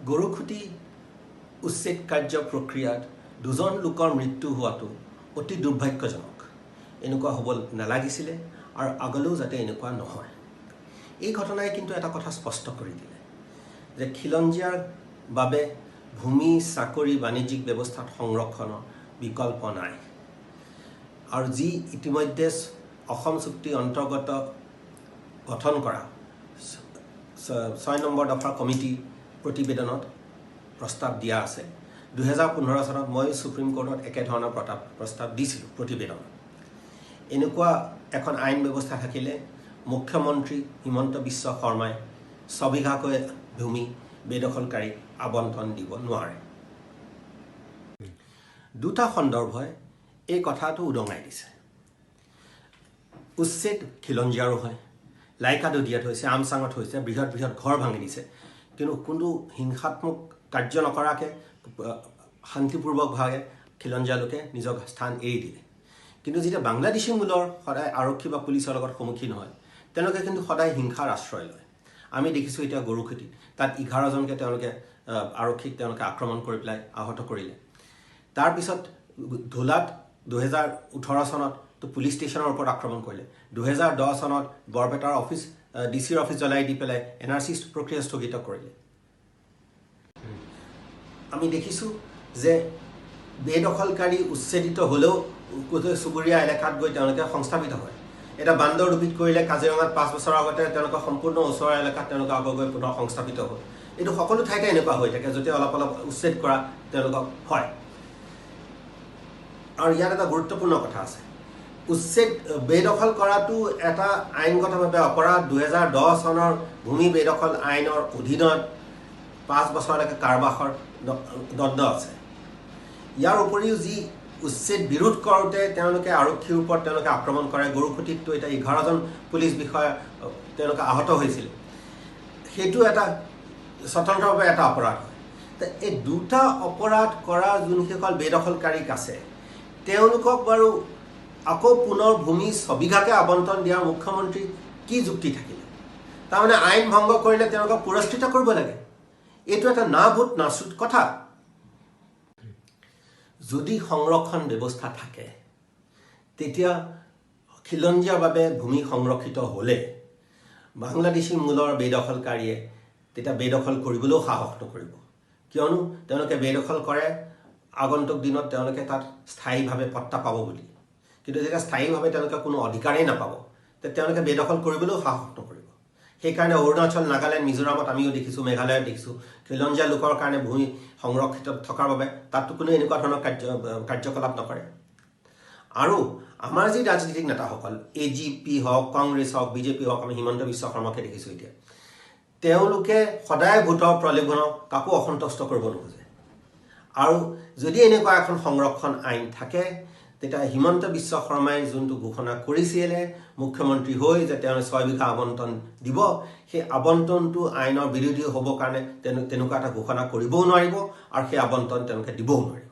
গৰুখুঁটি উচ্ছেদ কাৰ্য প্ৰক্ৰিয়াত দুজন লোকৰ মৃত্যু হোৱাটো অতি দুৰ্ভাগ্যজনক। এনেকুৱা হ'ব নালাগিছিলে আৰু আগলৈও যাতে এনেকুৱা নহয়। এই ঘটনাই কিন্তু এটা কথা স্পষ্ট কৰি দিলে যে খিলঞ্জীয়াৰ বাবে ভূমি, চাকৰি, বাণিজ্যিক ব্যৱস্থাত সংৰক্ষণৰ বিকল্প নাই। আৰু যি ইতিমধ্যে অসম চুক্তি অন্তৰ্গত গঠন কৰা 6 নম্বৰ দফাৰ কমিটি প্ৰতিবেদনত প্ৰস্তাৱ দিয়া আছে। 2015 চনত মই সুপ্ৰিম কোৰ্টত একেধৰণৰ প্ৰস্তাৱ দিছিলোঁ প্ৰতিবেদনত। এনেকুৱা এখন আইন ব্যৱস্থা থাকিলে মুখ্যমন্ত্ৰী হিমন্ত বিশ্ব শৰ্মাই ছবিঘাকৈ ভূমি বেদখলকাৰীক আবণ্টন দিব নোৱাৰে। দুটা সন্দৰ্ভই এই কথাটো উদঙাই দিছে। উচ্ছেদ খিলঞ্জীয়াৰো হয়, লাইকা দদিয়াত হৈছে, আমচাঙত হৈছে, বৃহৎ বৃহৎ ঘৰ ভাঙি দিছে, কিন্তু কোনো হিংসাত্মক কাৰ্য নকৰাকৈ শান্তিপূৰ্বকভাৱে খিলঞ্জীয়া লোকে নিজৰ স্থান এৰি দিলে। কিন্তু যেতিয়া বাংলাদেশী মূলৰ সদায় আৰক্ষী বা পুলিচৰ লগত সন্মুখীন হয়, তেওঁলোকে কিন্তু সদায় হিংসাৰ আশ্ৰয় লয়। আমি দেখিছোঁ এতিয়া গৰুখুঁটিত তাত 11জনকে তেওঁলোকে আৰক্ষীক তেওঁলোকে আক্ৰমণ কৰি পেলাই আহত কৰিলে। তাৰপিছত ধূলাত 2018 চনত তো পুলিচ ষ্টেচনৰ ওপৰত আক্ৰমণ কৰিলে। 2010 চনত বৰপেটাৰ অফিচ, ডি চিৰ অফিচ জ্বলাই দি পেলাই এনআৰচি প্ৰক্ৰিয়া স্থগিত কৰিলে। আমি দেখিছোঁ যে বেদখলকাৰী উচ্ছেদিত হ'লেও গোটেই চুবুৰীয়া এলেকাত গৈ তেওঁলোকে সংস্থাপিত হয়। এটা বান্দৰ ৰূপিত কৰিলে কাজিৰঙাত 5 বছৰৰ আগতে, তেওঁলোকৰ সম্পূৰ্ণ ওচৰৰ এলেকাত তেওঁলোকে আকৌ গৈ পুনৰ সংস্থাপিত হ'ল। এইটো সকলো ঠাইতে এনেকুৱা হৈ থাকে, য'তে অলপ অলপ উচ্ছেদ কৰা তেওঁলোকক হয়। আৰু ইয়াত এটা গুৰুত্বপূৰ্ণ কথা আছে। উচ্ছেদ বেদখল কৰাটো এটা আইনগতভাৱে অপৰাধ। 2010 চনৰ ভূমি বেদখল আইনৰ অধীনত 5 বছৰলৈকে কাৰাবাসৰ দণ্ড আছে। ইয়াৰ উপৰিও যি উচ্ছেদ বিৰোধ কৰোঁতে তেওঁলোকে আৰক্ষীৰ ওপৰত তেওঁলোকে আক্ৰমণ কৰে, গৰুখুঁটিততো এতিয়া 11জন পুলিচ বিষয়া তেওঁলোকে আহত হৈছিল, সেইটো এটা স্বতন্ত্ৰভাৱে এটা অপৰাধ হয়। এই দুটা অপৰাধ কৰা যোনসকল বেদখলকাৰীক আছে, তেওঁলোকক বাৰু আকৌ পুনৰ ভূমি ছবিঘাকে আবণ্টন দিয়াৰ মুখ্যমন্ত্ৰী কি যুক্তি থাকিলে? তাৰমানে আইন ভংগ কৰিলে তেওঁলোকক পুৰস্কৃত কৰিব লাগে। এইটো এটা না ভূত নাশ্ৰুত কথা। যদি সংৰক্ষণ ব্যৱস্থা থাকে, তেতিয়া খিলঞ্জীয়াৰ বাবে ভূমি সংৰক্ষিত হ'লে বাংলাদেশী মূলৰ বেদখলকাৰীয়ে তেতিয়া বেদখল কৰিবলৈও সাহস নকৰিব। কিয়নো তেওঁলোকে বেদখল কৰে আগন্তুক দিনত তেওঁলোকে তাত স্থায়ীভাৱে পট্টা পাব বুলি। কিন্তু যেতিয়া স্থায়ীভাৱে তেওঁলোকে কোনো অধিকাৰেই নাপাব, তেতিয়া তেওঁলোকে বেদখল কৰিবলৈও সাহস নকৰিব। সেইকাৰণে অৰুণাচল, নাগালেণ্ড, মিজোৰামত আমিও দেখিছোঁ, মেঘালয়ত দেখিছোঁ, খিলঞ্জীয়া লোকৰ কাৰণে ভূমি সংৰক্ষিত থকাৰ বাবে তাততো কোনো এনেকুৱা ধৰণৰ কাৰ্যকলাপ নকৰে। আৰু আমাৰ যি ৰাজনীতিক নেতাসকল, এজিপি হওক, কংগ্ৰেছ হওক, বিজেপি হওক, আমি হিমন্ত বিশ্ব শৰ্মাকে দেখিছোঁ এতিয়া, তেওঁলোকে সদায় ভোটৰ প্ৰলোভনক কাকো অসন্তুষ্ট কৰিব নোখোজে। আৰু যদি এনেকুৱা এখন সংৰক্ষণ আইন থাকে, তেতিয়া হিমন্ত বিশ্ব শৰ্মাই যোনটো ঘোষণা কৰিছিলে মুখ্যমন্ত্ৰী হৈ যে তেওঁ 6 বিঘা আবণ্টন দিব, সেই আবণ্টনটো আইনৰ বিৰোধী হ'বৰ কাৰণে তেনেকুৱা এটা ঘোষণা কৰিবও নোৱাৰিব আৰু সেই আবণ্টন তেওঁলোকে দিবও নোৱাৰিব।